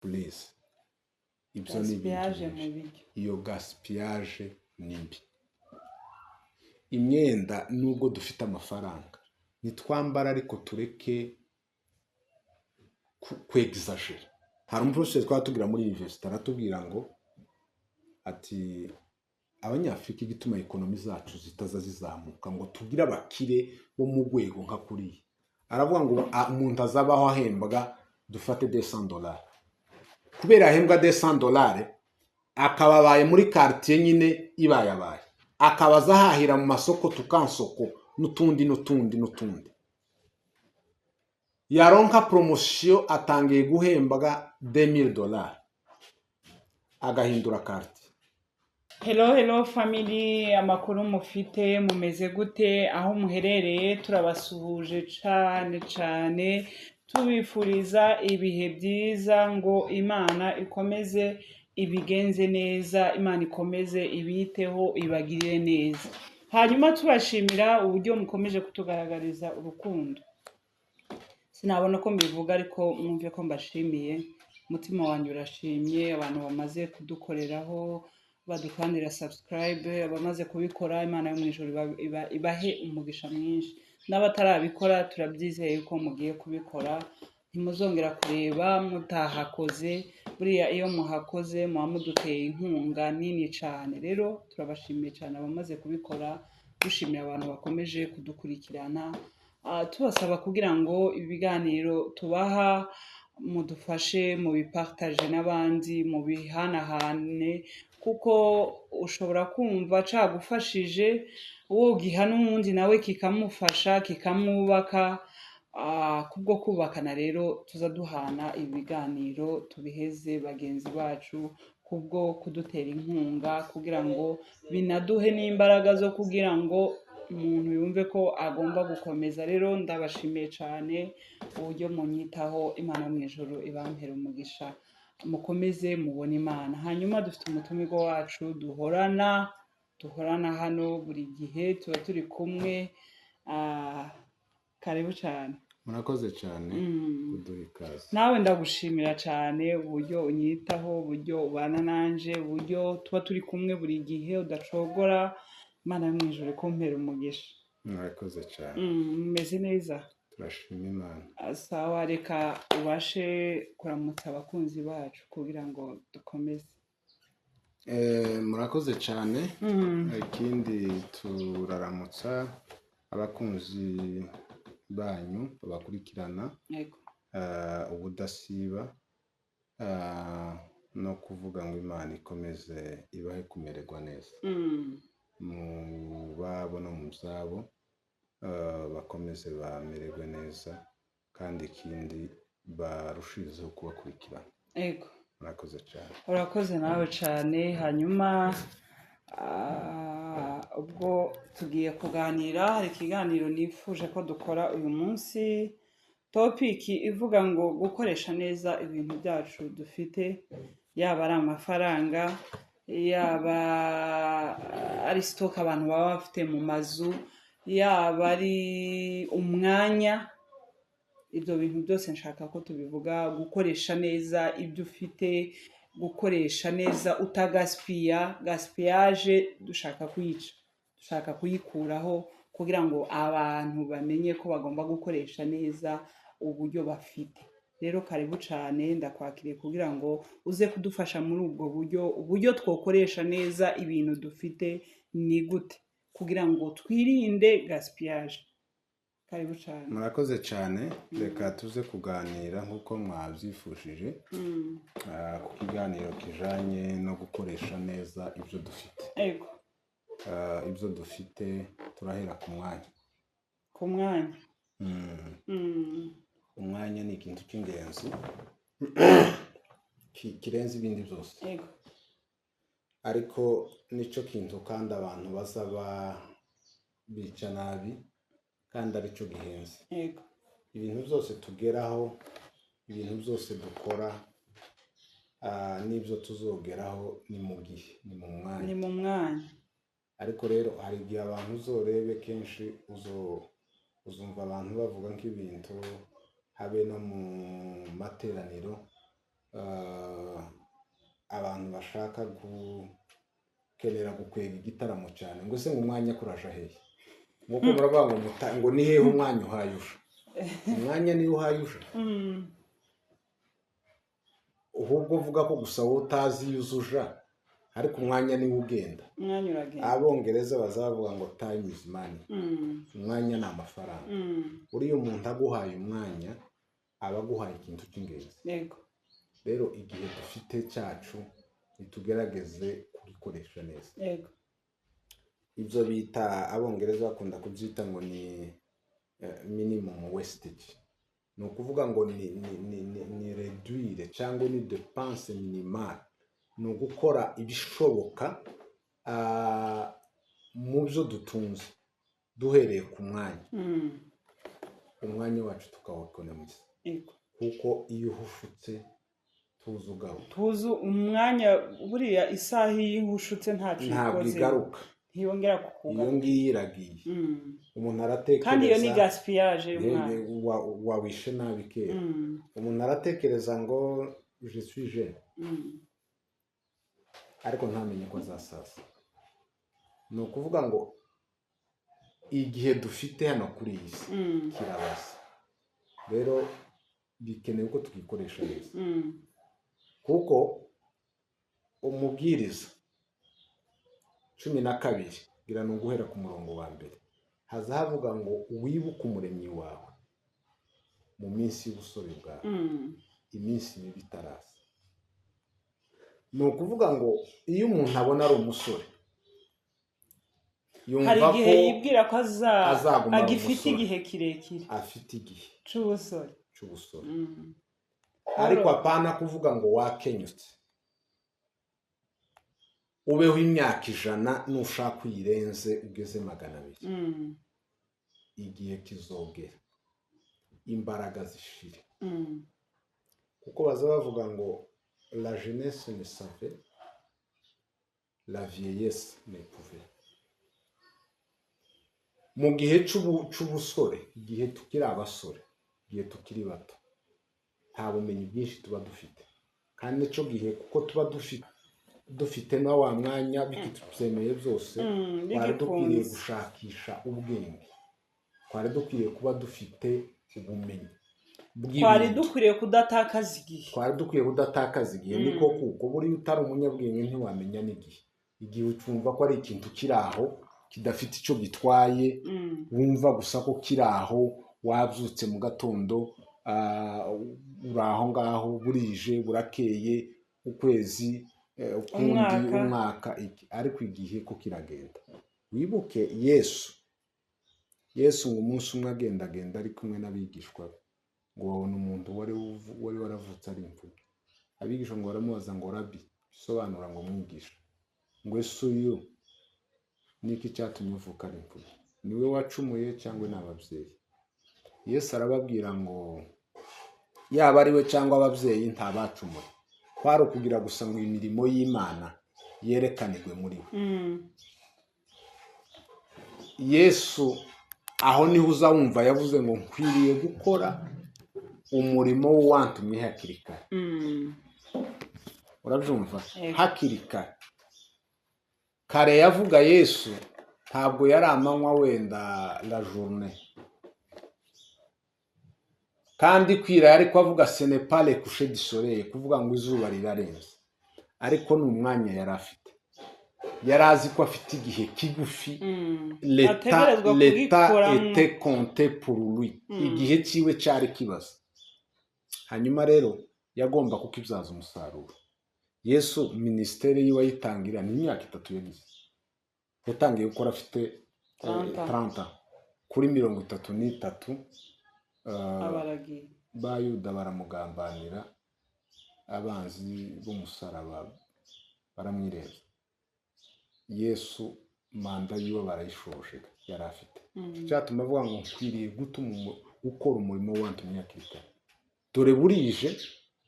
Please, ibyo ni ibintu Gaspillage mu bibi. biryo. Iyo gaspillage ni mbi. Imyenda, nubwo dufite amafaranga, nitwambara ariko tureke kwexagera. Hari umuprofeseri twaba tubwira muri université, aratubwira ngo ati: "Abanyafurika, igituma economy zacu zitaza zizamuka ngo tugire abakire bo mu rwego nka kuriya," aravuga ngo "umuntu azabaho ahembwa, dufate $200, kubera ahembwa $200 akaba abaye muri quartier nyine ibayabaye, akaba aza ahahira mu masoko tukansoko n'utundi n'utundi n'utundi, yaronka promotion atangiye guhembwa $2000, agahindura quartier." Hello, hello family, amakuru mufite? Mumeze gute aho muherereye? Turabasuhuje cane cane, tubifuriza ibihe byiza, ngo Imana ikomeze ibigenze neza, Imana ikomeze ibiteho, ibagirire neza. Hanyuma tubashimira uburyo mukomeje kutugaragariza urukundo. Sinabona ko mbivuga, ariko mwumve ko mbashimiye, umutima wanjye urashimye. Abantu bamaze kudukoreraho, badukandira subscribe, abamaze kubikora, Imana yo mu ijuru ibahe umugisha mwinshi. N'abatarabikora, turabyizeye ko mugiye kubikora, ntimuzongera kureba mutahakoze. Buriya iyo muhakoze muba muduteye inkunga nini cyane. Rero turabashimiye cyane abamaze kubikora, dushimira abantu bakomeje kudukurikirana. Tubasaba kugira ngo ibiganiro tubaha mudufashe mubipartage n'abandi, mubihanahane, kuko ushobora kumva cagufashije, wogiha n'uwundi nawe kikamufasha, kikamwubaka. Kubwo kubakana rero tuza duhana ibiganiro, tubiheze bagenzi bacu kubwo kudutera inkunga, kugira ngo binaduhe n'imbaraga zo kugira ngo umuntu yumve ko agomba gukomeza. Rero ndabashimiye cyane uburyo munyitaho. Imana yo mu ijuru ibampere umugisha, mukomeze mubone Imana. Hanyuma dufite umutumirwa wacu duhorana hano buri gihe, tuba turi kumwe. Karibu cyane. Murakoze cyane kuduha ikaze. Nawe ndagushimira cyane uburyo unyitaho, uburyo ubana nanje, uburyo tuba turi kumwe buri gihe udacogora. Imana yo mu ijuru ikumpere umugisha. Murakoze cyane. Mumeze neza? Turashima Imana. Sawa, reka ubashe kuramutsa abakunzi bacu kugira ngo dukomeze. Murakoze cyane. Ikindi, turaramutsa abakunzi banyu babakurikirana ubudasiba, no kuvuga ngo Imana ikomeze ibahe kumererwa neza mu babo no mu byabo, bakomeze bamererwe neza, kandi ikindi barushirizeho kubakurikirana. Murakoze cyane. Urakoze nawe cyane. Hanyuma ubwo tugiye kuganira, hari ikiganiro nifuje ko dukora uyu munsi, topic ivuga ngo gukoresha neza ibintu byacu dufite, yaba ari amafaranga, yaba ari stock abantu baba bafite mu mazu, yaba ari umwanya. Ibyo bintu byose nshaka ko tubivuga: gukoresha neza ibyo ufite, gukoresha neza utagaspilla. Gaspillage dushaka kuyica, dushaka kuyikuraho kugira ngo abantu bamenye ko bagomba gukoresha neza uburyo bafite. Rero karibu cyane, ndakwakiriye kugira ngo uze kudufasha muri ubwo buryo, uburyo twokoresha neza ibintu dufite ni gute, kugira ngo twirinde gaspillage. Karibu cyane. Murakoze cyane. Reka tuze kuganira nk'uko mwabyifujije, ku kiganiro kijanye no gukoresha neza ibyo dufite. Ibyo dufite, turahera ku mwanya. Ku mwanya. Umwanya ni ikintu cy'ingenzi kirenze ibindi byose, ariko nicyo kintu kandi abantu baza bica nabi, kandi aricyo gihenze. Ibintu byose tugeraho, ibintu byose dukora, n'ibyo tuzogeraho, ni mu gihe, ni mu mwanya. Ni mu mwanya. Ariko rero hari igihe abantu, uzorebe kenshi, uzumva abantu bavuga nk'ibintu, habe no mu materaniro. Abantu bashaka gukenera gukwega igitaramo cyane, ngo ese ngo umwanya kuraja hehe? Nk'uko muravuga ngo ngo ni hehe umwanya uhaye uja? Umwanya niwo uhaye uja. Ahubwo uvuga ko gusa wowe utazi iyo uza uja, ariko umwanya niwo ugenda. Umwanya uragenda. Abongereza bazavuga ngo "Time is money." Umwanya ni amafaranga. Uriya umuntu aguhaye umwanya, aba aguhaye ikintu cy'ingenzi. Rero igihe dufite cyacu, ntitugerageze kugikoresha neza. Ibyo bita, Abongereza bakunda kubyita ngo ni minimum wastage. Ni ukuvuga ngo ni réduire cyangwa ni dépense minimale, ni ugukora ibishoboka mu byo dutunze, duhereye ku mwanya. Umwanya wacu tukawuekonomiza, kuko iyo uhushutse tuzi ugaruka. Tuzi umwanya, buriya isaha iyo ihushutse ntaco Ntabwo ikoze, igaruka. ntiyongera Iyo kukugaruka. ngiyo iragiye. Umuntu aratekereza. Kandi iyo ni gaspillage y'umwanya. Wawishe nabi kera. Umuntu aratekereza ngo "Je suis jeune", ariko ntamenye ko azasaza. Ni ukuvuga ngo igihe dufite hano kuri iyi si kirabaza. Rero bikenewe ko tugikoresha neza, kuko Umubwiriza 12, ngira ni uguhera ku murongo wa mbere, haza havuga ngo wibuke Umuremyi wawe mu minsi y'ubusore bwawe, iminsi mibi itaraza. Ni ukuvuga ngo iyo umuntu abona ari umusore, Hari yumva igihe ko yibwira ko azaguma ari agifite umusore. igihe kirekire Afite igihe c'ubusore. cy'ubusore. Ariko apana kuvuga ngo wakenyutse ubeho imyaka 100, nushaka uyirenze ugeze 200. Igihe kizogera imbaraga zishire, kuko baza bavuga ngo "La jeunesse ne savait, la vieillesse ne pouvait." Mu gihe c'ubusore, igihe tukiri abasore, igihe tukiri bato, nta bumenyi bwinshi tuba dufite. Kandi nicyo gihe, kuko tuba dufite na wa mwanya bikitubyemeye byose, twari dukwiriye Bigikunze. gushakisha ubwenge, twari dukwiriye kuba dufite ubumenyi Twari bw'ibintu. dukwiriye kudatakaza igihe. Twari dukwiye kudatakaza igihe. Niko, kuko buriya utari umunyabwenge ntiwamenya n'igihe. Igihe ucumva ko ari ikintu kiri aho kidafite icyo gitwaye, wumva gusa ko kiri aho, wabyutse mu gatondo, uri aho ngaho, burije, burakeye, ukwezi, ukundi, Umwaka. umwaka, iki. Ariko igihe ko kiragenda. Wibuke Yesu. Yesu ngo umunsi umwe agendagenda ari kumwe n'abigishwa be, ngo babona umuntu wari waravutse ari imfubyi. Abigishwa ngo baramubaza ngo "Rabi", bisobanura ngo mwigisha, ngo "Ese uyu niki cyatumye uvuka ari imfubyi? Niwe wacumuye cyangwa ni ababyeyi?" Yesu arababwira ngo yaba ari we cyangwa ababyeyi, ntabacumuye, kwari ukugira gusa ngo imirimo y'Imana yerekanirwe muri we. Yesu aho niho uza wumva yavuze ngo nkwiriye gukora umurimo w'uwantumye hakiri kare. Urabyumva? Yego. Hakiri kare. Kare yavuga Yesu ntabwo yari amanywa, wenda la journée, kandi kwira ariko avuga ce n'est pas le coucher du soleil, kuvuga ngo izuba rirarenze, ariko ni umwanya yari afite. Yari azi ko afite igihe kigufi. Leta Ategerezwa leta kugikoramo. Était compté pour lui. Igihe cyiwe cyari kibazo, hanyuma rero yagomba kukibyaza umusaruro. Yesu minisiteri yiwe ayitangira ni imyaka 3 yagize. Yatangiye gukora afite 30. 30 kuri 33, Abaragiye. Ba Yuda baramugambanira, abanzi b'umusaraba baramwireza. Yesu manda yiwe barayishoje yari afite. Cyatuma avuga ngo nkwiriye gutuma gukora umurimo wantumye hakiri kare, dore burije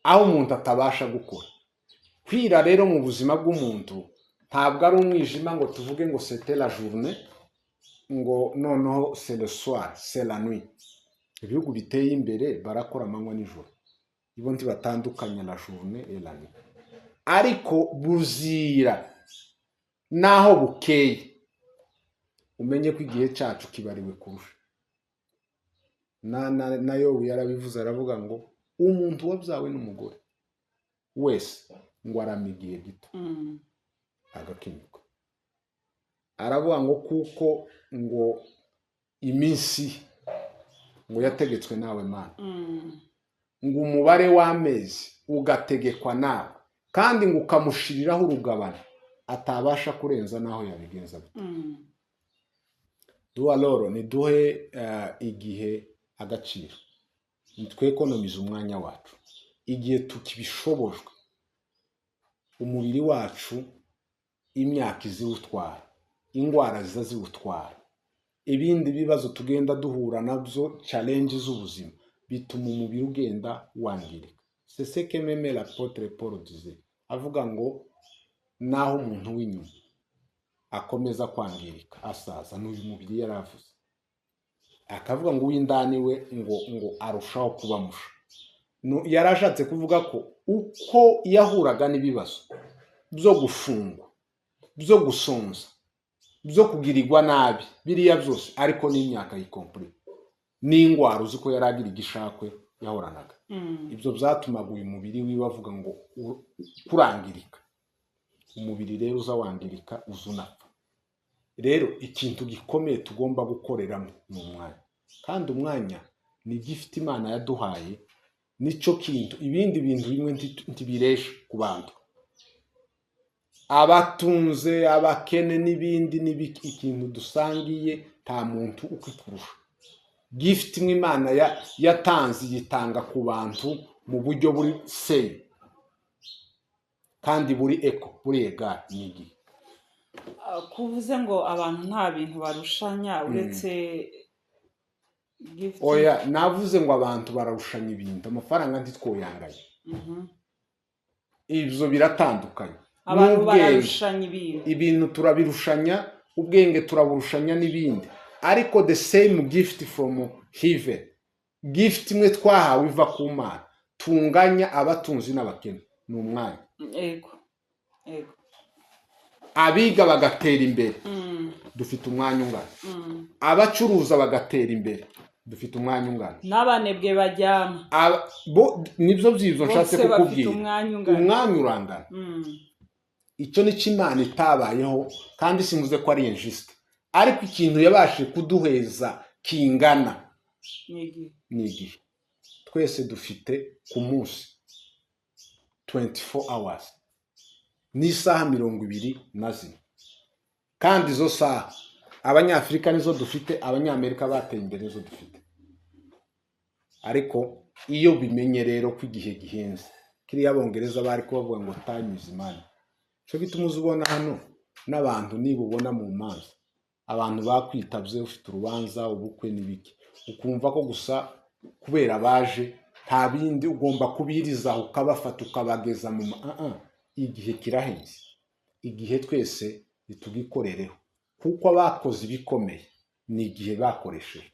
aho umuntu atabasha gukora. Kwira rero mu buzima bw'umuntu ntabwo ari umwijima, ngo tuvuge ngo c'était la journée, ngo noneho c'est le soir, c'est la nuit. Ibihugu biteye imbere barakora amanywa nijoro. Ibo ntibatandukanya la journée et la nuit, ariko buzira naho bukeye. Umenye ko igihe cyacu kibariwe kurusha na Yobu yarabivuze, aravuga ngo umuntu wabyawe n'umugore wese ngo arama igihe gito, agakenyuka. Aravuga ngo kuko ngo iminsi ngo yategetswe nawe Mana, ngo umubare w'amezi ugategekwa nawe, kandi ngo ukamushiriraho urugabano atabasha kurenza n'aho yabigenza gute. Duha rero, niduhe igihe agaciro, nitwekonomize umwanya wacu igihe tukibishobojwe. Umubiri wacu imyaka iziwutwara, indwara ziza ziwutwara, ibindi bibazo tugenda duhura nabyo, challenge z'ubuzima, bituma umubiri ugenda wangirika. C'est ce que même l'apôtre Paul disait, avuga ngo naho umuntu w'inyuma akomeza kwangirika asaza, n'uyu mubiri yaravuze, akavuga ngo uw'indani we ngo arushaho kuba musha. Yari ashatse kuvuga ko uko yahuraga n'ibibazo byo gufungwa, byo gusonza, byo kugirirwa nabi, biriya byose, ariko n'imyaka yikompuri n'indwara, uzi ko yari agira igishakwe yahoranaga, ibyo byatumaga uyu mubiri wiwe avuga ngo kurangirika. Umubiri rero uza wangirika, uza unapfa. Rero ikintu gikomeye tugomba gukoreramo ni umwanya, kandi umwanya ni gift Imana yaduhaye, nicyo kintu ibindi bintu bimwe ntibiresha ku bantu, abatunze, abakene n'ibindi n'ibiki. Ikintu dusangiye, nta muntu ukikurusha. Gift imwe Imana yatanze, yitanga ku bantu mu buryo buri same kandi buri equal, buri égal, ni igihe. Ah, kuvuze ngo abantu nta bintu barushanya uretse gift? Oya, navuze ngo abantu bararushanya ibintu, amafaranga ntitwoyangaye. Ibyo biratandukanye. Abantu N'ubwenge. bararushanya ibintu. Ibintu turabirushanya, ubwenge turaburushanya n'ibindi, ariko the same gift from heaven, gift imwe twahawe iva ku Mana tunganya abatunzi n'abakene, ni umwanya. Ego. Abiga bagatera imbere, dufite umwanya ungana. Abacuruza bagatera imbere, dufite umwanya ungana. N'abanebwe baryama. Nibyo byibyo nshatse Bose bafite kukubwira. umwanya ungana. Umwanya urangana. Icyo nicyo Imana itabayeho, kandi simvuze ko ari injuste, ariko ikintu yabashije kuduheza kingana Ni igihe. ni igihe. Twese dufite ku munsi 24 hours n'isaha 24, kandi izo saha Abanyafurika nizo dufite, Abanyamerika bateye imbere nizo dufite. Ariko iyo bimenye rero ko igihe gihenze, kiriya Abongereza bari kubavuga ngo "Time is money". Cyo gituma uza ubona hano n'abantu, niba ubona mu manza abantu bakwitabye, ufite urubanza, ubukwe n'ibiki, ukumva ko gusa kubera baje nta bindi ugomba kubirizaho, ukabafata ukabageza mu ah, ah. Igihe kirahenze. Igihe twese ntitugikorereho, kuko abakoze ibikomeye ni igihe bakoresheje,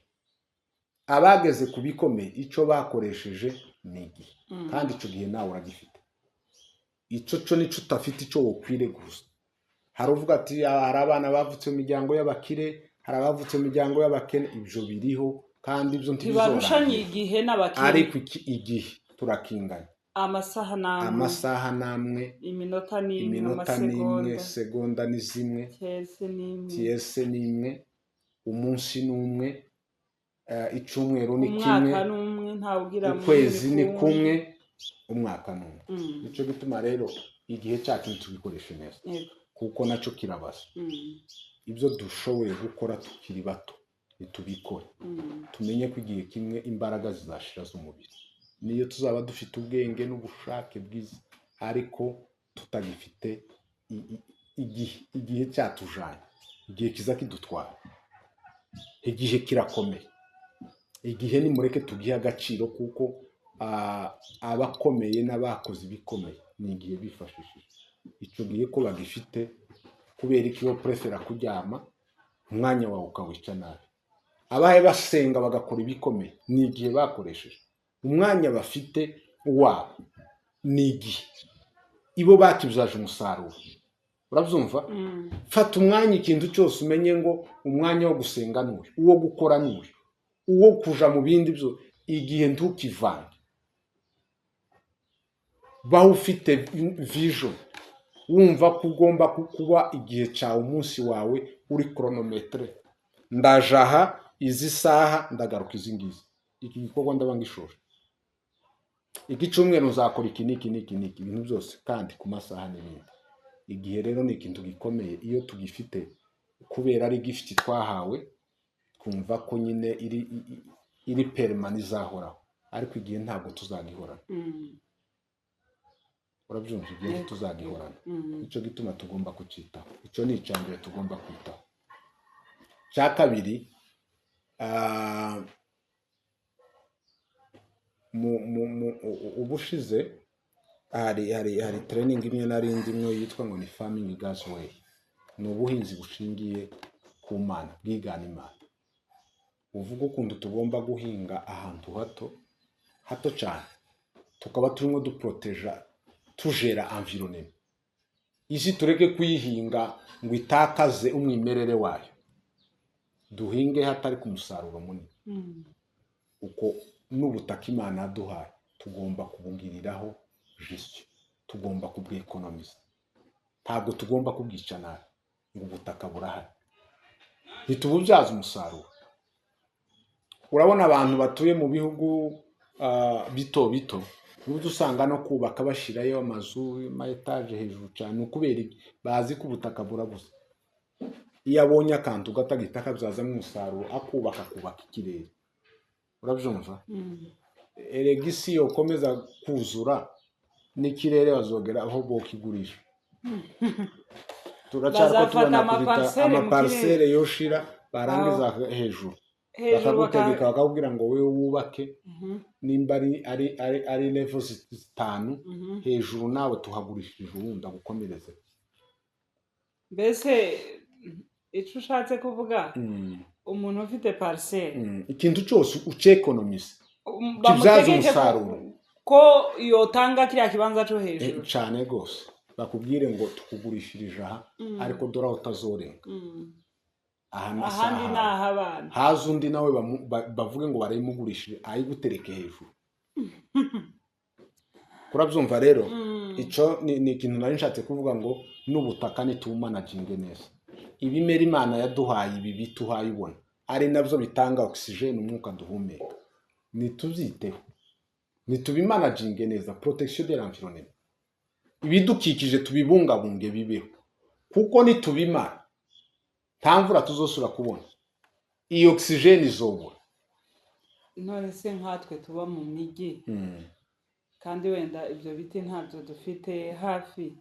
abageze ku bikomeye icyo bakoresheje ni igihe. Kandi icyo gihe nawe uragifite. Icyo cyo nicyo udafite, icyo wokwireguza. Hari uvuga ati hari abana bavutse mu miryango y'abakire, hari abavutse mu miryango y'abakene. Ibyo biriho, kandi ibyo Ntibarushanya ntibizorangira. igihe n'abakene. Ariko igihe turakinganya. Amasaha n'amwe. Amasaha n'amwe. Iminota n'imwe. Iminota n'imwe. Amasegonda. Segonda ni zimwe. Tierce n'imwe. Tierce ni imwe, umunsi ni umwe, icyumweru ni kimwe. Umwaka n'umwe, ntawugira Ukwezi ni munini. kumwe, umwaka ni umwe. Nicyo gituma rero igihe cyacu ntitugikoreshe neza, kuko nacyo kirabaza. Ibyo dushoboye gukora tukiri bato ntitubikore. Tumenye ko igihe kimwe imbaraga zizashira z'umubiri, niyo tuzaba dufite ubwenge n'ubushake bwiza, ariko tutagifite igihe, igihe cyatujanye, igihe kiza kidutwara. Igihe kirakomeye. Igihe nimureke tugihe agaciro, kuko abakomeye n'abakoze ibikomeye ni igihe bifashishije. Icyo gihe ko bagifite, kubera iki wo prefera kuryama, umwanya wawe ukawica nabi? Abahe basenga bagakora ibikomeye ni igihe bakoresheje, umwanya bafite. wabo ni igihe, ibo bakibyaje umusaruro. Urabyumva? Fata umwanya, ikintu cyose umenye ngo umwanya wo gusenga ni uyu, uwo gukora ni uyu, uwo kuja mu bindi byo, igihe ntukivange. Baho ufite vision, wumva ko ugomba kuba igihe cyawe, umunsi wawe uri chronométré. Ndaje aha izi saha, ndagaruka izi ngizi, iki gikorwa ndaba ngishoje, iki cyumweru nzakora iki n'iki n'iki n'iki, ibintu byose kandi ku masaha n'ibindi. Igihe rero ni ikintu gikomeye iyo tugifite, kubera ari gift twahawe, twumva ko nyine iri permanent, izahoraho, ariko igihe ntabwo tuzagihorana. Urabyumva? Igihe ntituzagihorana. Nicyo gituma tugomba kucyitaho. Icyo ni icya mbere tugomba kwitaho. Icya kabiri, ubushize hari training imwe nari ndimwo yitwa ngo ni Farming God's Way, ni ubuhinzi bushingiye ku Mana, bwigana Imana, uvuga ukuntu tugomba guhinga ahantu hato hato cyane, tukaba turimo duporoteja, tujera environnement isi, tureke kuyihinga ngo itakaze umwimerere wayo, duhinge hatari ku musaruro munini. Uko n'ubutaka Imana yaduhaye tugomba kubugiriraho gestion, tugomba kubwekonomiza, ntabwo tugomba kubwica nabi ngo ubutaka burahari ntitububyaze umusaruro. Urabona abantu batuye mu bihugu bito bito, uburyo usanga no kubaka bashyirayo amazu ama étage hejuru cyane, ni ukubera iki? Bazi ko ubutaka burabuze. Iyo abonye akantu gato agahita akabyazamo umusaruro, akubaka, akubaka ikirere. Urabyumva? Erega isi yokomeza kuzura n'ikirere bazogera aho bokigurisha. Turacyari ko Bazafata tubona kubita ama parcelles mu ama parcelles yoshira, barangiza hejuru hejuru bakagutegeka, bakakubwira ngo wowe wubake nimba ari level zitanu hejuru, nawe tuhagurishije ubundi agukomereze. Mbese icyo ushatse kuvuga, umuntu ufite parcelle, Ikintu cyose ucekonomisa, kibyaza bamutegeke umusaruro. Ko yotanga kiriya kibanza cyo hejuru. Cyane rwose, bakubwire ngo tukugurishirije aha, ariko dore aho utazorenga aha Ahandi n'asaha. Ni ah'abana. Haza undi nawe bavuge ngo barayimugurishije, ayigutereke hejuru. Urabyumva rero? Icyo ni ikintu nari nshatse kuvuga ngo n'ubutaka nitubumanaginge neza, ibimera Imana yaduhaye, ibi bituhaye ubona ari nabyo bitanga oxygène, umwuka duhumeka, nitubyiteho, nitubimanaginge neza, protection de l'environnement, ibidukikije tubibungabunge bibeho, kuko nitubimara nta mvura tuzosubira kubona, iyi oxygène izobura. None se nkatwe tuba mu mijyi, kandi wenda ibyo biti ntabyo dufite hafi,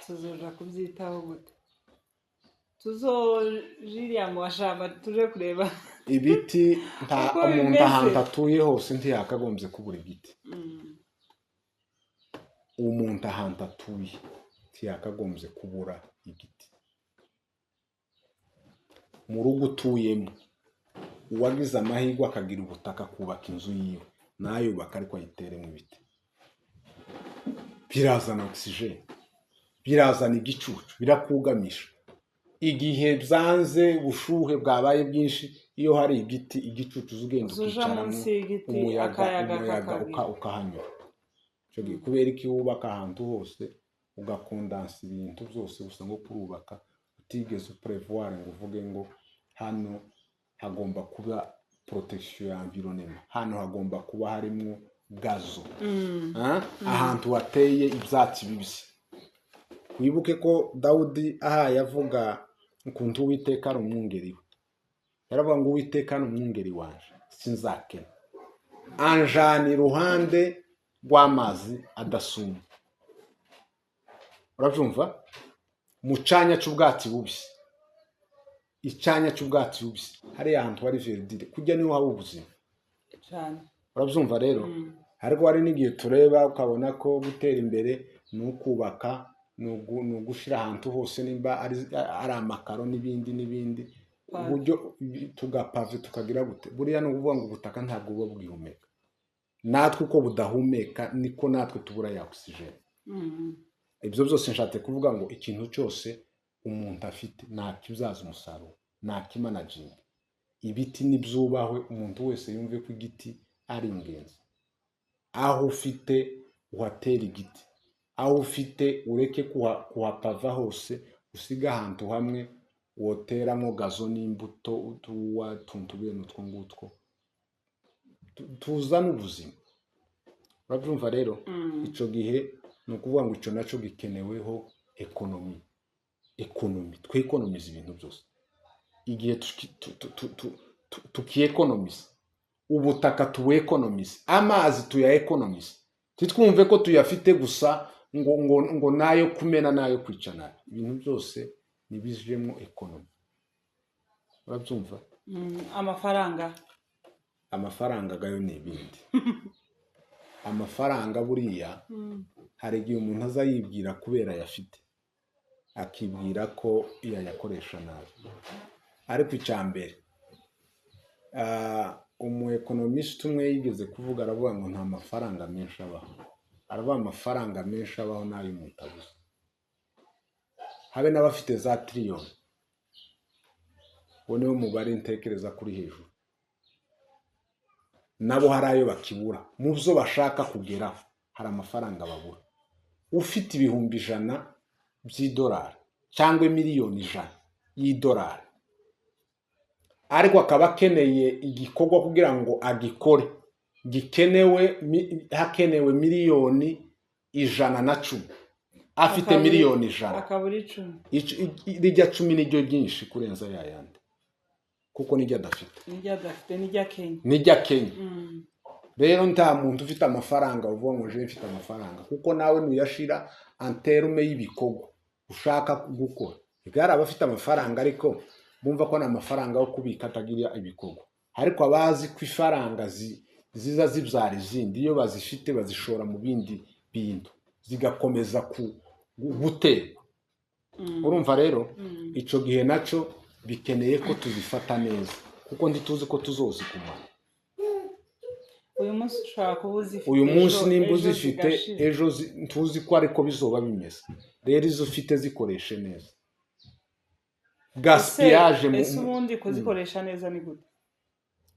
tuzoja kubyitaho gute? Tuzoja mu mashamba tuje kureba Ibiti nta uko umuntu bimeze? Ahantu atuye hose ntiyakagombye kubura igiti. Umuntu ahantu atuye ntiyakagombye kubura igiti. Mu rugo utuyemo, uwagize amahirwe akagira ubutaka akubaka inzu yiwe, nayubaka ariko ayiteremo ibiti, birazana oxygène, birazana igicucu, birakugamisha. Igihe byanze, ubushuhe bwabaye bwinshi, iyo hari igiti, igicucu, uza ugenda Uza uja ukicaramo, munsi y'igiti, umuyaga akayaga umuyaga kakagira. Ukahanyura. Icyo gihe kubera ko iyo wubaka ahantu hose ugakondansa ibintu byose gusa ngo kurubaka, utigeze uprevoir ngo uvuge ngo hano hagomba kuba protection ya environnement, hano hagomba kuba harimo gazon. Ah? Ahantu hateye ibyatsi bibisi. Wibuke ko Dawudi ahaye avuga ukuntu Uwiteka ari umwungeri we, yaravuga ngo: "Uwiteka ni umwungeri wanje, sinzakena, anjana iruhande rw'amazi adasuma." Urabyumva? Mu cyanya cy'ubwatsi bubisi, icyanya cy'ubwatsi bubisi, hariya hantu hari verdure, kujya niho haba ubuzima. Cyane. Urabyumva rero? Ariko hari n'igihe tureba ukabona ko gutera imbere ni ukubaka, ni ugushyira ahantu hose nimba ari amakaro n'ibindi n'ibindi, Pave. Uburyo tugapave, tukagira gute, buriya ni ukuvuga ngo ubutaka ntabwo buba bwihumeka. Natwe uko budahumeka niko natwe tubura ya oxygène. Ibyo byose nshatse kuvuga ngo ikintu cyose umuntu afite ntakibyaza umusaruro, ntakimanaginga. Ibiti nibyubahwe, umuntu wese yumve ko igiti ari ingenzi. Aho ufite uhatera igiti, aho ufite ureke kuhapava hose, usige ahantu hamwe woteramo gazon n'imbuto, utuwa tuntu bene utwo ngutwo tuzana ubuzima. Urabyumva rero? Icyo gihe ni ukuvuga ngo icyo nacyo gikeneweho économie. Économie, twekonomiza ibintu byose. Igihe tukiyekonomiza ubutaka, tuwekonomize amazi, tuyaekonomize, ntitwumve ko tuyafite gusa ngo nayo kumena nayo kwica nabi. Ibintu byose nibijemo économie. Urabyumva? Amafaranga. Amafaranga gayo ni ibindi. Amafaranga buriya hari igihe umuntu aza yibwira kubera ayafite, akibwira ko yayakoresha nabi. Ariko icya mbere, umu économiste umwe yigeze kuvuga, aravuga ngo nta mafaranga menshi abaho. Aravuga amafaranga menshi abaho n'ayo umuntu abuze. Habe n'abafite za tiriyoni, uwo niwo mubare ntekereza kuri hejuru, nabo hari ayo bakibura mu byo bashaka kugeraho, hari amafaranga babura. Ufite 100,000 by'idolari cyangwa 100,000,000 y'idolari, ariko akaba akeneye igikorwa kugira ngo agikore gikenewe, hakenewe 110,000,000, afite 100,000,000, akabura 10. Rijya 10 niryo ryinshi kurenza ya yandi, kuko niryo adafite. Niryo adafite, niryo Kenya. Niryo Kenya. Rero nta muntu ufite amafaranga uvuga ngo jewe mfite amafaranga, kuko nawe nuyashira en termes y'ibikorwa ushaka gukora. Hari abafite amafaranga ariko bumva ko ni amafaranga yo kubika atagira ibikorwa, ariko abazi ko ifaranga ziza zibyara izindi, iyo bazifite bazishora mu bindi bintu zigakomeza guterwa. Urumva rero, icyo gihe nacyo bikeneye ko tuzifata neza, kuko ntituzi ko tuzozigumana. Uyu munsi ushobora kuba uzifite, uyu munsi nimba ejo uzifite, zigashira. Ejo ntuzi ko ariko bizoba bimeze. Rero izo ufite zikoreshe neza. Gaspillage Ese ubundi kuzikoresha neza ni gute?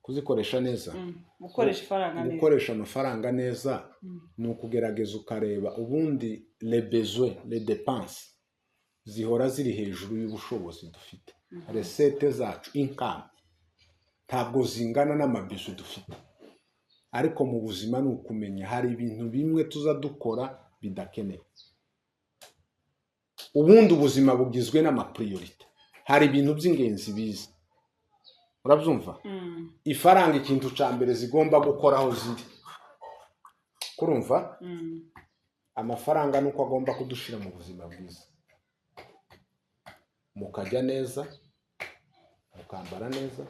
Kuzikoresha neza? Gukoresha ifaranga neza. Gukoresha amafaranga neza ni ukugerageza ukareba ubundi les besoins, les dépenses zihora ziri hejuru y'ubushobozi dufite. Recettes zacu, income, ntabwo zingana n'ama besoins dufite. Ariko mu buzima ni ukumenya hari ibintu bimwe tuza dukora bidakenewe. Ubundi ubuzima bugizwe n'ama priorités. Hari ibintu by'ingenzi biza. Urabyumva? Ifaranga, ikintu cya mbere zigomba gukora aho ziri, kurumva, amafaranga ni uko agomba kudushira mu buzima bwiza, mukajya neza, mukambara neza,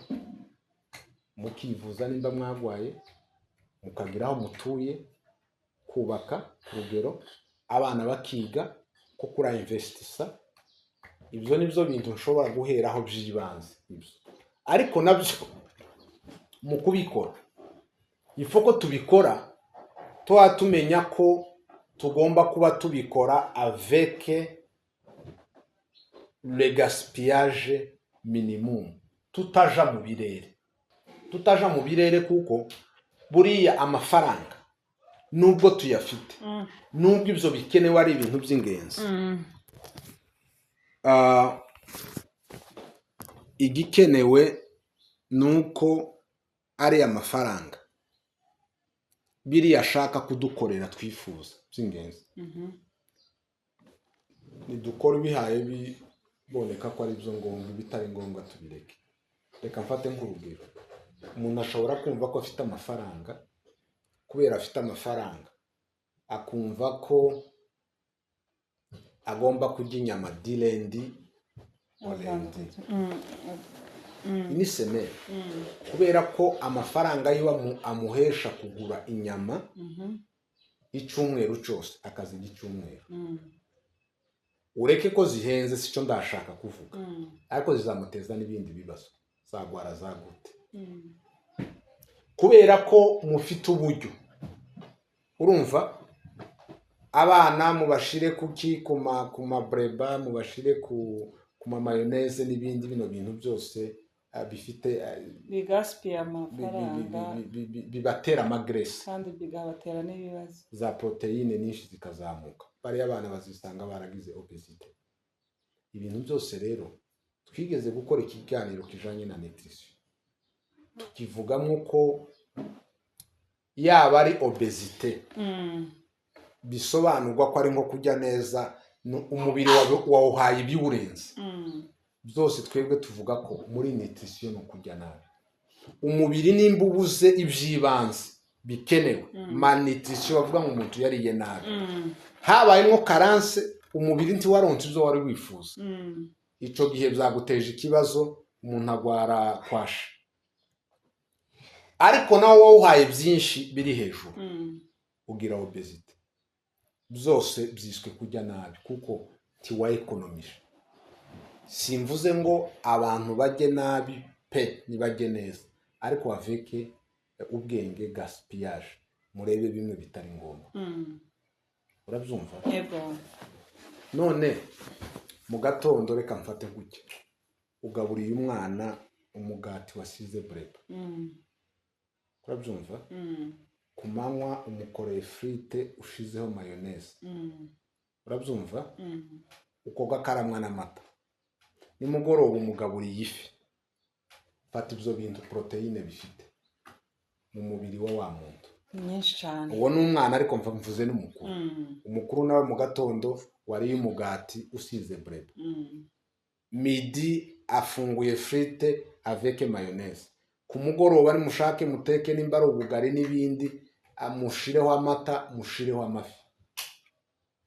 mukivuza nimba mwagwaye, mukagira aho mutuye, kubaka ku rugero, abana bakiga, ko kuri investisa. Ibyo ni byo bintu nshobora guheraho by'ibanze ibyo. Ariko nabyo mu kubikora, ifo ko tubikora tuba tumenya ko tugomba kuba tubikora avec le gaspillage minimum, tutaja mu birere, tutaja mu birere, kuko buriya amafaranga nubwo tuyafite, nubwo ibyo bikenewe ari ibintu by'ingenzi, igikenewe ni uko ari amafaranga biriya ashaka kudukorera twifuza by'ingenzi, nidukora ibihaye biboneka ko ari byo ngombwa, ibitari ngombwa tubireke. Reka mfate nk'urugero: umuntu ashobora kumva ko afite amafaranga, kubera afite amafaranga akumva ko agomba kurya inyama du lundi au lundi, ni semaine, kubera ko amafaranga yiwe amuhesha kugura inyama icyumweru cyose, akazirya icyumweru. Ureke ko zihenze, sicyo ndashaka kuvuga, ariko zizamuteza n'ibindi bibazo, zagwara za gute. Kubera ko mufite uburyo Urumva, abana mubashire kuki? Ku ma Breba, mubashire ku ma mayonnaise n'ibindi. Bino bintu byose bifite Bigasipiye amafaranga. Bibatera ama graisse. Kandi bigabatera n'ibibazo. Za poroteyine nyinshi zikazamuka, bariya abana bazisanga baragize obésité. Ibintu byose rero, twigeze gukora ikiganiro kijanye na nutrition, tukivugamo ko yaba ari obésité, bisobanurwa ko ari nko kurya neza, umubiri wawe wawuhaye ibiwurenze. Byose twebwe tuvuga ko muri nutrition ni ukurya nabi. Umubiri nimba ubuze iby'ibanze bikenewe, malnutrition, bavuga ngo umuntu yariye nabi, habayemo carence, umubiri ntiwaronse ibyo wari wifuza. Icyo gihe byaguteje ikibazo, umuntu agwara kwashi. Ariko nawe wawuhaye byinshi biri hejuru, ugira obésité. Byose byiswe kurya nabi kuko ntiwayekonomije. Simvuze ngo abantu bajye nabi pe, ntibajye neza, ariko avec ubwenge. Gaspillage, murebe bimwe bitari ngombwa. Urabyumva? Yego. None mu gatondo, reka mfate gutya, ugaburiye umwana umugati wasize Breba. Urabyumva? Mm. Ku manywa umukoreye frites ushizeho mayonnaise. Urabyumva? Mm. Uko gakaramwa n'amata. Nimugoroba umugaburiye ifi. Fata ibyo bintu, poroteyine bifite mu mubiri wa wa muntu. Ni nyinshi cyane. Uwo ni umwana, ariko mva mvuze n'umukuru. Umukuru nawe mu gatondo wariye umugati usize Breba, midi afunguye frites avec mayonnaise, ku mugoroba nimushake muteke nimba ari ubugari n'ibindi, amushireho amata, mushireho amafi.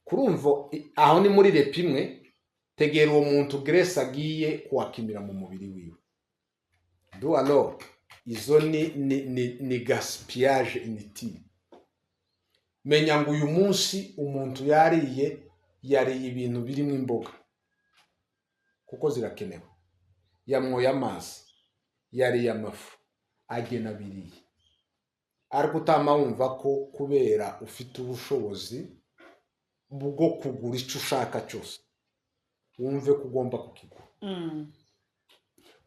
Kurumva aho ni muri repas imwe. Tegera uwo muntu graisse agiye kuwakimira mu mubiri wiwe. Du alors izo ni gaspillage inutile. Menya ngo uyu munsi umuntu yariye ibintu birimo imboga kuko zirakenewe, yamwoye amazi, yariye amafu, agena biriye. Ariko utama wumva ko kubera ufite ubushobozi bwo kugura icyo ushaka cyose, wumve ko ugomba kukigura.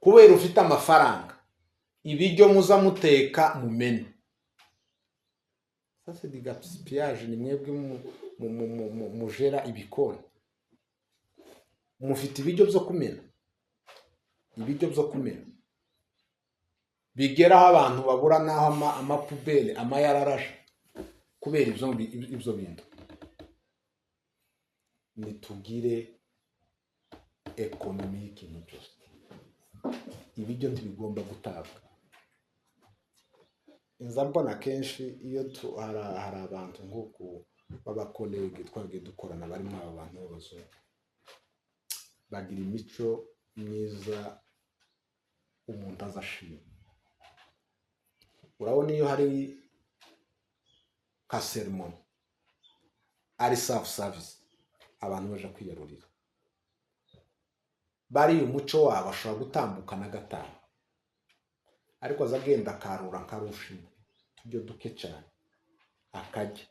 Kubera ufite amafaranga, ibiryo muza muteka mumene, ça c'est du gaspillage. Ni mwebwe mujera ibikoni, mufite ibiryo byo kumena, ibiryo byo kumena bigeraho abantu babura n'aho ama poubelles amayararaje kubera ibyo bintu. Nitugire économie y'ikintu cyose. Ibiryo ntibigomba gutabwa. Nza mbona kenshi iyo hari abantu nk'uku b'aba collègues twagiye dukorana, barimo aba bantu b'abazungu, bagira imico myiza umuntu aza ashima. Urabona iyo hari ka cérémonie, ari self service, abantu baja kwiyarurira, bariya umuco wabo ashobora gutambuka na gatanu, ariko aza agenda akarura nkarushima tujyo duke cyane akarya.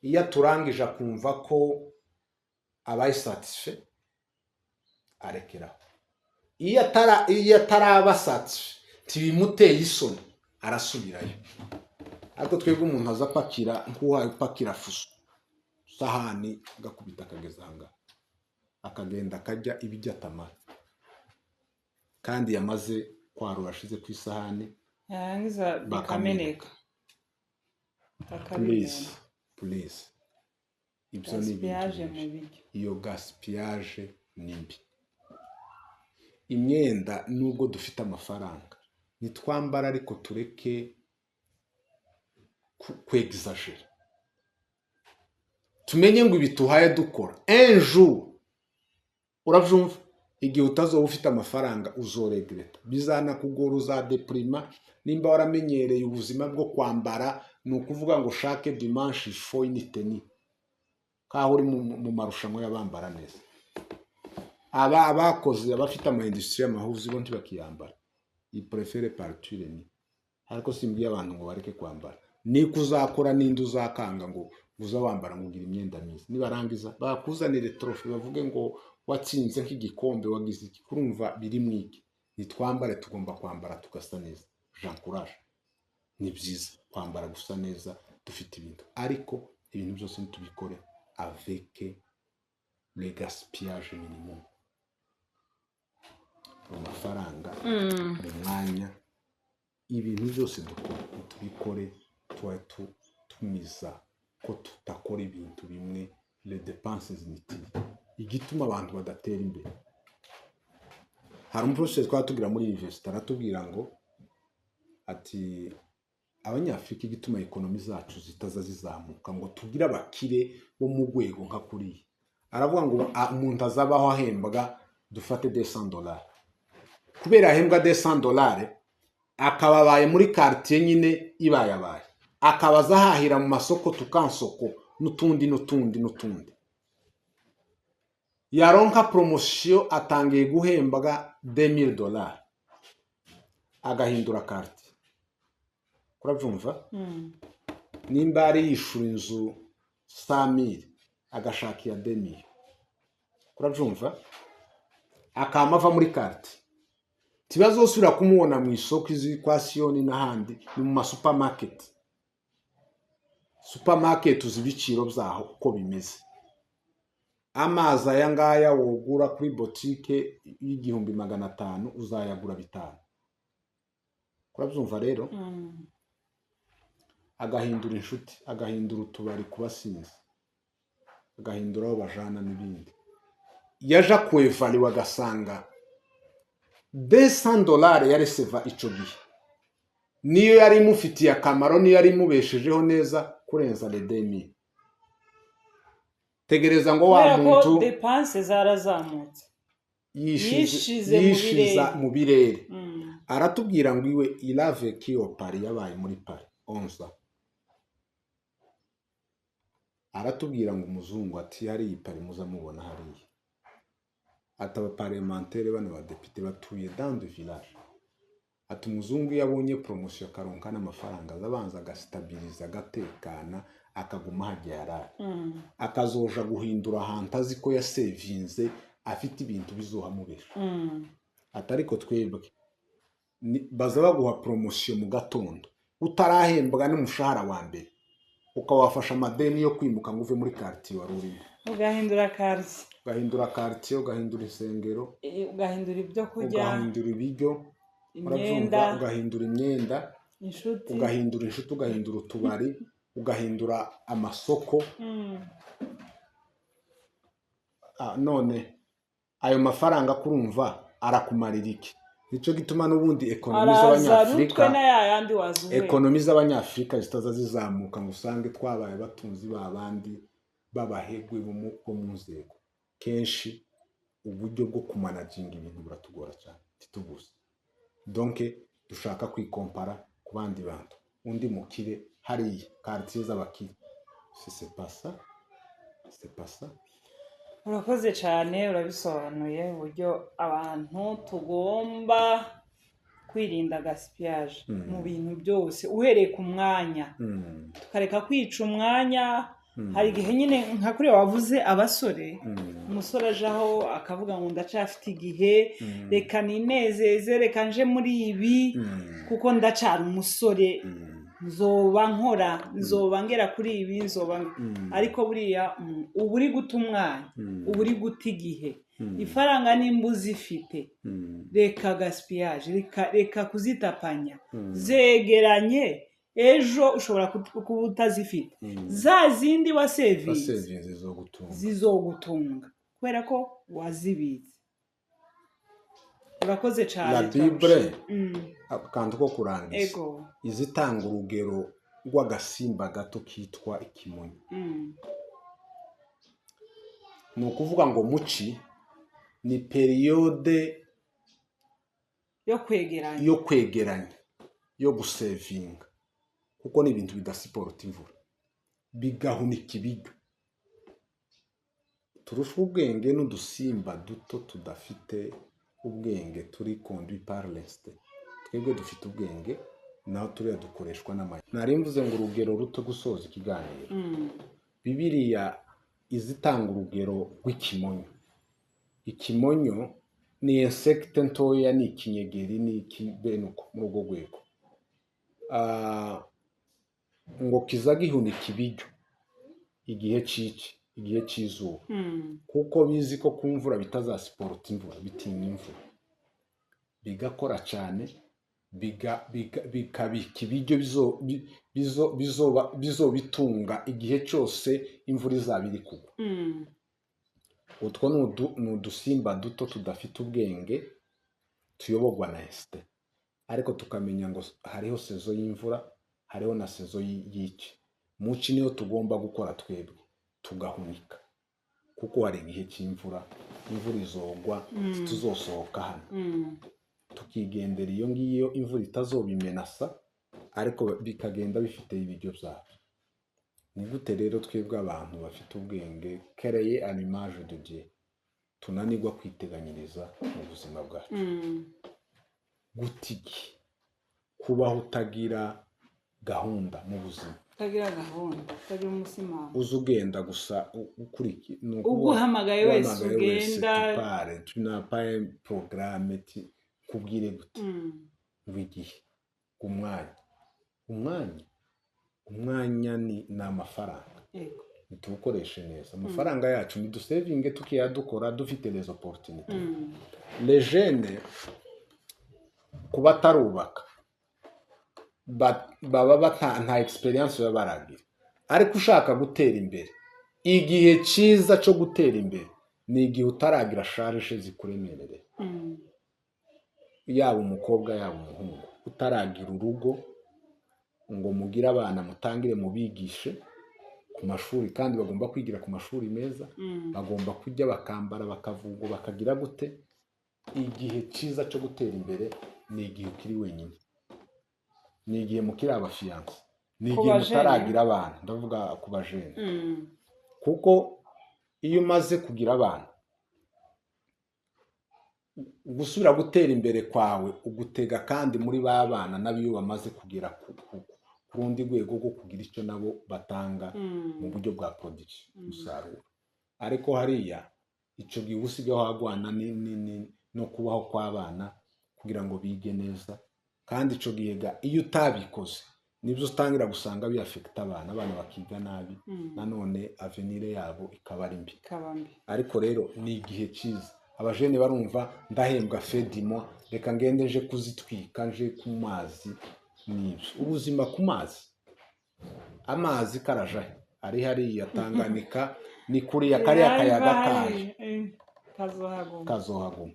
Iyo aturangije akumva ko abaye satisfait, arekeraho. Iyo ataraba satisfait, ntibimuteye isoni, arasubirayo. Ariko twebwe umuntu aza apakira nk'uwaye upakira fuso, isahani agakubita akageza aha ngaha, akagenda akajya ibijya atamara, kandi yamaze kwarura ashize ku isahani. Yarangiza Bakameneka. bikameneka. Please. Bakabimena. Please, ibyo ni ibintu Gaspillage mu bibi. biryo. Iyo gaspillage ni mbi. Imyenda, nubwo dufite amafaranga, nitwambara, ariko tureke kwegizajera. Tumenye ngo ibi tuhaye dukora un jour, urabyumva, igihe utazoba ufite amafaranga uzoregreta, bizanakugora, uzadepurima. Nimba waramenyereye ubuzima bwo kwambara, ni ukuvuga ngo ushake dimanche fo une tenue, nkaho uri mu marushanwa y'abambara neza. Aba abakoze, abafite ama industries y'amahuzi, bo ntibakiyambara, i préfère partir ni. Ariko simbwiye abantu ngo bareke kwambara. Niko uzakora, n'indi uzakanga ngo uza wambara ngo ugire imyenda myiza. Nibarangiza bakuzanire trophée, bavuge ngo watsinze nk'igikombe, wagize iki. Kurumva biri mwiki? Nitwambare, tugomba kwambara tugasa neza. J'encourage, ni byiza kwambara gusa neza, dufite ibintu, ariko ibintu byose ntitubikore avec le gaspillage minimum mu mafaranga, mu mwanya. Ibintu byose dukora tubikore tuba tumiza ko tutakora ibintu bimwe, les dépenses inutiles. Igituma abantu badatera imbere, hari umuprofeseri twaba tugira muri université, aratubwira ngo ati Abanyafurika igituma économie zacu zitaza zizamuka ngo tugire abakire bo mu rwego nka kuriya, aravuga ngo umuntu azabaho ahembwa, dufate $200. Kubera ahembwa $200, akaba abaye muri quartier nyine ibayabaye, akaba azahahira mu masoko tukansoko n'utundi n'utundi n'utundi, yaronka promotion atangiye guhembwa $2000, agahindura quartier. Urabyumva? Nimba ari yishura inzu 100 000, agashaka iya 2 000. Urabyumva? Akama ava muri quartier, ntibazosubira kumubona mu isoko izi kwa Siyoni n'ahandi, ni mu masupamaketi. Supamaketi uzi ibiciro byaho uko bimeze. Amazi aya ngaya wogura kuri botike y'1500, uzayagura 5. Urabyumva rero? Agahindura inshuti, agahindura utubari ku basinzi, agahindura aho bajana n'ibindi. Yaja kuévaluer agasanga $200 yareceva ico gihe niyo yari imufitiye akamaro, niyo yari imubeshejeho neza kurenza les 2000. Tegereza ngo wa Kubera ko muntu dépenses zarazamutse. Yishize mu yishiza birere. Mu birere. Aratubwira ngo iwe il a vécu au Paris, yabaye muri Paris 11. Aratubwira ngo umuzungu ati hariya i Paris muza mubona hariya, ati abaparlementaires bano badepite batuye dans de village. Ati umuzungu iyo abonye promotion akaronka n'amafaranga, aza abanza agastabiliza, agatekana, akaguma hajya yarari, akazoja guhindura ahantu azi ko yasevinze, afite ibintu bizohamubesha. Ati ariko twebwe baza baguha promotion mu gatondo, utarahembwa n'umushahara wa mbere, ukaba wafasha amadeni yo kwimuka ngo uve muri quartier wari urimo. Ugahindura quartier. Ugahindura quartier, ugahindura insengero. Ugahindura ibyo kurya. Ugahindura ibiryo, urabyumva? Imyenda. Ugahindura imyenda. Inshuti. Ugahindura inshuti, ugahindura utubari, ugahindura amasoko. None ayo mafaranga kurumva arakumarira iki? Nicyo gituma n'ubundi économie Araza z'Abanyafurika rutwe na ya yandi wazuye. économie z'Abanyafurika zitaza zizamuka ngo usange twabaye abatunzi ba bandi b'abahegwe bo mu nzego. Kenshi uburyo bwo kumanaginga ibintu buratugora cyane, ntitubuze. Donc dushaka kwikompara ku bandi bantu, undi mukire hariya, quartier z'abakire. Si c'est pas ça, c'est pas ça. Urakoze cyane, urabisobanuye uburyo abantu tugomba kwirinda gaspillage mu bintu byose, uhereye ku mwanya, tukareka kwica umwanya. Hari igihe nyine nka kuriya wavuze abasore, umusore ajaho akavuga ngo ndacafite igihe, reka ninezeze, reka nje muri ibi kuko ndacara umusore, nzoba nkora, nzoba ngera kuri ibi, nzoba. Ariko buriya uba uri guta umwanya, uba uri guta igihe. Ifaranga nimba uzifite, reka gaspillage, reka kuzitapanya, zegeranye. Ejo ushobora kuba utazifite, za zindi wasevinze wasevinze zo gutunga. Zizogutunga kubera ko wazibitse. Urakoze cyane. La Bible, Turagushimiye. Akantu ko kurangiza, izitanga urugero rw'agasimba gato kitwa ikimonyo. Ni ukuvuga ngo muci ni période yo kwegeranya. Yo kwegeranya, yo gusevinga, kuko ni ibintu bidasupporta imvura, bigahunika ibiryo. Turusha ubwenge n'udusimba duto tudafite ubwenge, turi conduit par l'instinct. Twebwe dufite ubwenge. Naho turiya dukoreshwa n'amagi. Nari mvuze ngo urugero ruto gusoza ikiganiro. Bibiliya izitanga urugero rw'ikimonyo. Ikimonyo ni insecte ntoya, ni ikinyegeri, ni iki, bene uko muri urwo rwego. Ngo kiza gihunika ibiryo igihe c'ici, igihe c'izuba, kuko bizi ko ku mvura bitazasiporota imvura, bitinya imvura, bigakora cyane, bikabika ibiryo bizobitunga igihe cyose imvura izaba iri kugwa. Utwo ni udusimba duto tudafite ubwenge, tuyoborwa na instinct, ariko tukamenya ngo hariho saison y'imvura, hariho na saison y'iki. Muci niyo tugomba gukora twebwe, tugahunika, kuko hari igihe cy'imvura, imvura izogwa, tuzosohoka hano, tukigendera iyo ngiyo, imvura itazobimenasa, ariko bikagenda bifite ibiryo byabyo. Ni gute rero twebwe abantu bafite ubwenge, créés à l'image de Dieu, tunanirwa kwiteganyiriza mu buzima bwacu? Guta igihe, kubaho utagira gahunda mu buzima. Utagira gahunda, utagira umusimamo. Uza ugenda gusa ni ukuvuga uguhamagaye wese uhamagaye wese, ugenda. Tu pars, tu n'as pas un programme, kubwire gute? Ngo igihe, umwanya, umwanya, umwanya ni amafaranga. Nituwukoreshe neza amafaranga yacu, nidusevinge, tukiyadukora dufite les opportunités. Les jeunes, kuba atarubaka, baba nta experience baba baragira, ariko ushaka gutera imbere, igihe cyiza cyo gutera imbere ni igihe utaragira charges zikuremerereye. Yaba umukobwa, yaba umuhungu, utaragira urugo ngo mugire abana, mutangire mubigishe ku mashuri, kandi bagomba kwigira ku mashuri meza, bagomba kurya, bakambara, bakavugwa, bakagira gute. Igihe cyiza cyo gutera imbere ni igihe ukiri wenyine, ni igihe mukiri aba fiancés, ni Ku igihe ba jeunes. mutaragira abana. Ndavuga ku ba jeunes, kuko iyo umaze kugira abana, gusubira gutera imbere kwawe ugutega kandi muri ba bana nabo, iyo bamaze kugera ku rundi rwego rwo kugira icyo nabo batanga mu buryo bwa production, umusaruro. Ariko hariya icyo gihe uba usigaye wagwana no kubaho kw'abana kugira ngo bige neza. Kandi icyo gihe ga iyo utabikoze, nibyo utangira gusanga biyafekita abana, abana bakiga nabi, nanone avenir yabo ikaba ari mbi. Ikaba mbi. Ariko rero ni igihe cyiza. Aba jeunes barumva ndahembwa fedimo, reka ngende nje kuzitwika, nje ku mazi. N'ibyo ubuzima ku mazi, amazi karajahe ari hariya Tanganyika, ni kuriya kariya kayaga kaje. Kazohaguma. Kazohaguma,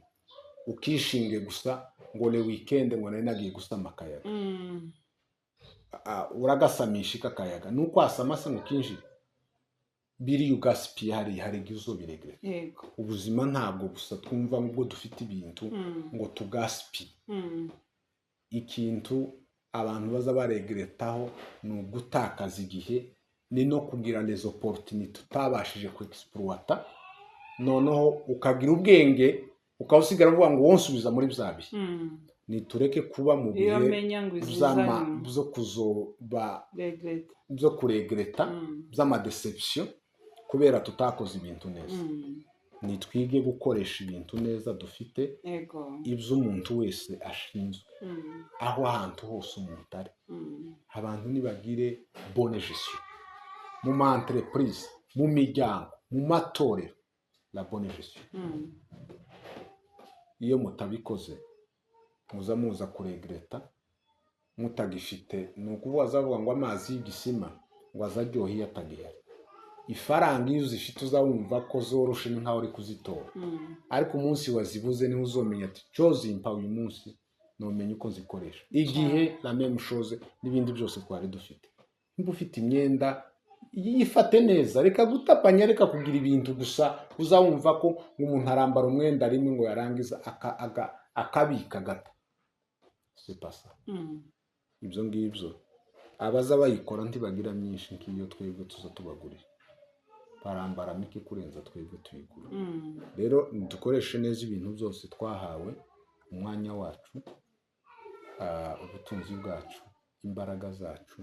ukishinge gusa ngo le weekend ngo nari nagiye gusama akayaga. Uragasamisha ika akayaga, nuko wasama se ngo kinjire biriya, ugasipiye hariya, hari igihe uzobiregreta. Ubuzima ntabwo gusa twumva ngo dufite ibintu ngo tugasipiye. Ikintu abantu baza baregretaho ni ugutakaza igihe, ni no kugira les opportunités utabashije ku exploiter, noneho ukagira ubwenge, ukaba usigara uvuga ngo wonsubiza muri bya bihe. Nitureke kuba mu Iyo bihe menya ngo iziza nyuma. byo kuzoba Regreta. byo kuregreta, by'ama déceptions, kubera tutakoze ibintu neza. Nitwige gukoresha ibintu neza dufite, ibyo umuntu wese ashinzwe, aho ahantu hose umuntu ari. Abantu nibagire bonne gestion mu ma entreprise, mu miryango, mu matorero, la bonne gestion. Iyo mutabikoze, muza muza kuregreta mutagifite. Ni ukuvuga azavuga ngo amazi y'igisima ngo azaryohe iyo atagihari. Ifaranga iyo uzifite uzawumva ko zoroshe, ni nkaho uri kuzitora, ariko umunsi wazibuze niho uzomenya ati cyo zimpa uyu munsi, numenya uko zikoresha igihe. La même chose n'ibindi byose twari dufite. Nimba ufite imyenda, yifate neza, reka gutapanya, reka kugira ibintu gusa uzawumva ko umuntu arambara umwenda rimwe ngo yarangiza akabika agata. C'est pas ça. Ibyo ngibyo abaza bayikora ntibagira myinshi nk'iyo twebwe tuza tubagurira, barambara mike kurenza twebwe tuyigura. Rero dukoreshe neza ibintu byose twahawe, umwanya wacu, ubutunzi bwacu. Imbaraga zacu,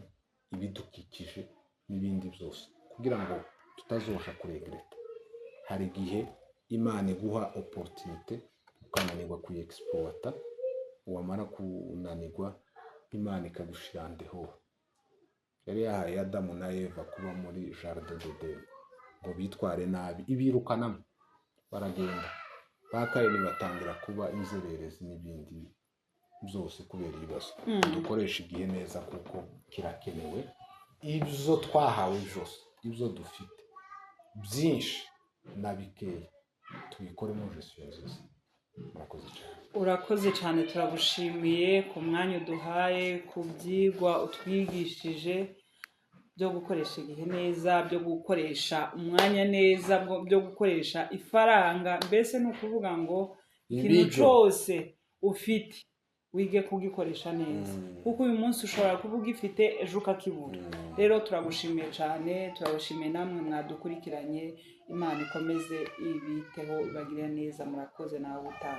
ibidukikije n'ibindi byose, kugira ngo tutazosha kuregretta. Hari igihe Imana iguha opportunité ukananirwa kuyexploita, wamara kunanirwa Imana ikagushira ndeho. Yari yahaye Adamu na Eva kuba muri jardin d'Eden ngo bitware nabi, ibirukanamo baragenda. Ba Kayini batangira kuba inzererezi n'ibindi byose kubera ibibazo. Dukoresha igihe neza kuko kirakenewe. Ibyo twahawe byose, ibyo dufite byinshi na bikeya, tubikoremo gestion nziza. Murakoze cyane. Urakoze cyane, turagushimiye ku mwanya uduhaye, ku byigwa utwigishije byo gukoresha igihe neza, byo gukoresha umwanya neza, byo gukoresha ifaranga. Mbese ni ukuvuga ngo ikintu Ibiryo. cyose ufite wige kugikoresha neza, kuko uyu munsi ushobora kuba ugifite, ejo ukakibura. Rero turagushimiye cyane, turabashimiye namwe mwadukurikiranye. Imana ikomeze ibiteho, ibagirire neza. Murakoze, nawe utaha.